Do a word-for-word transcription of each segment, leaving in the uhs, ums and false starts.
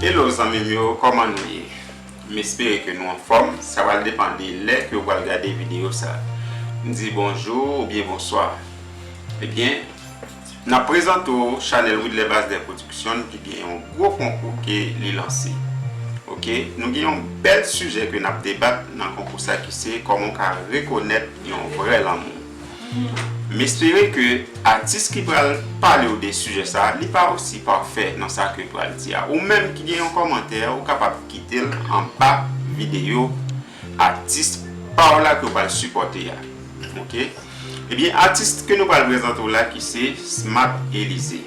Hello zanmi m yo, kòman nou ye? M espere ke nou anfòm. Sa pral depann de lè ke w pral gade videyo sa. M di bonjou oubyen bonswa. Ebyen, n ap prezante w chanèl Widler Basdè Production ki gen yon gwo konkou ke li lanse. Oke, nou gen yon bèl sijè ke n ap debat nan konkou sa ki se kòman w ka rekonèt yon vrè lanmou. M espere ke atis ki pral pale w de sijè sa, li pa osi pafè nan sa ke pral di a. Ou menm ki gen yon kòmantè, ou kapab kite l anba videyo atis pa w la ke w pral sipòte a. Oke? Ebyen, atis ke nou pral prezante w la ki se Smart Elysée.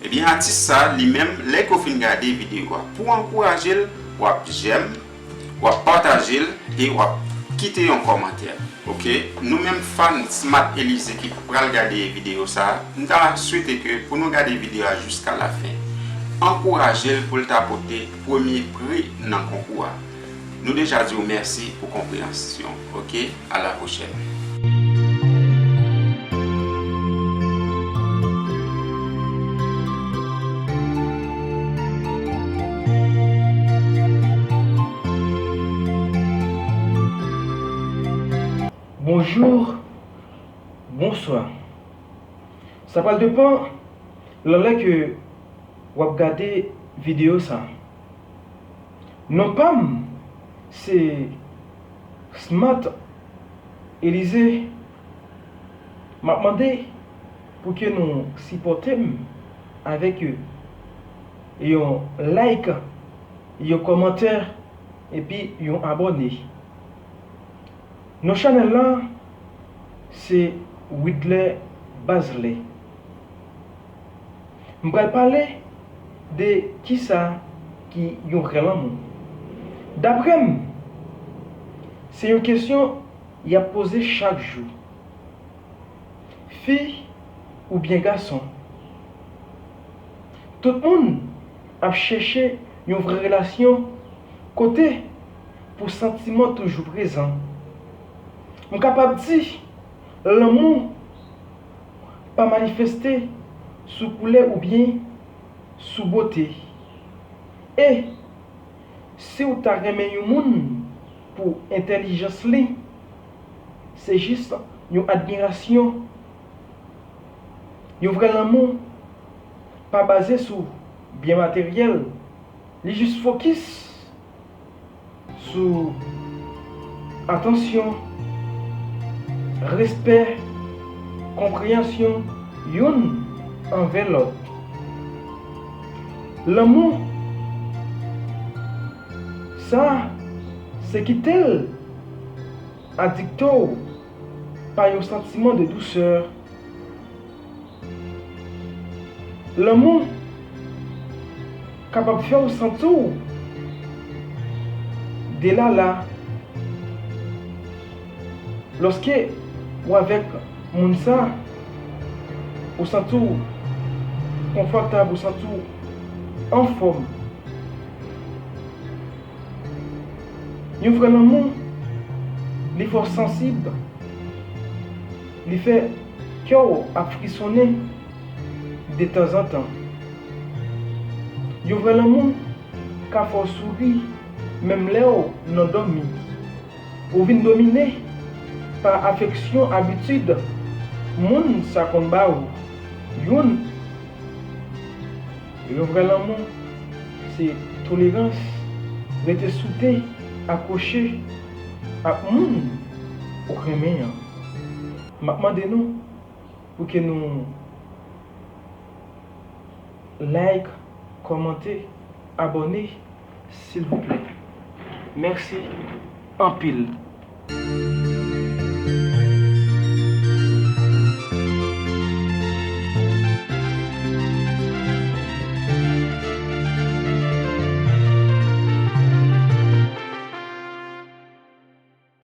Ebyen, atis sa, li menm, lè ke w fin gade videyo a, pou w ankouraje l, w ap jèm, w ap pataje l e w ap kite yon kòmantè. Oke, nou menm fan Smart Elysée ki pral gade videyo sa, m ta swete ke pou nou gade videyo a jiska lafen. Ankouraje l pou l ta pote premye pri nan konkou a. Nou deja di w mèsi pou konpreyansyon. Oke, a la pwochèn. Bonjou, bonswa. Sa pral depann nan lè ke w ap gade videyo sa. Non pa m se Smart Elysée. M ap mande pou ke nou sipòte m avèk yon like, yon kòmantè epi yon abòne. Non chanèl la se Widler Basdè. M pral pale de kisa ki yon vrè lanmou. Daprè m, se yon kesyon y ap poze chak jou. Fi oubyen gason? Tout moun ap chèche yon vrè relasyon kote pou santiman toujou prezan. M kapab di, lanmou pa manifeste sou koulè oubyen sou bote. E si w ta renmen yon moun pou entèlijans li, se jis yon admirasyon. Yon vrè lanmou pa baze sou byen materyèl, li jis fokis sou atansyon, respè, konpreyansyon youn anvè lòt. Lanmou sa, se kite l adikte w pa yon santiman de dousè. Lanmou kapab fè w santi w delala. Lòske w avèk moun sa, ou santi w konfòtab, ou santi w anfòm. Yon vrè lanmou, li fè w sansib, li fè kè w ap frisonnen detanzantan. Yon vrè lanmou ka fè w souri menm lè w nan dòmi. Ou vin domine pa afeksyon abitid moun sa konn ba ou. Youn, yon vrè lanmou, se tolerans, rete soude, akwoche ak moun ou renmen an. M ap mande nou pou ke nou like, kòmante, abòne, silvouplè. Mèsi anpil.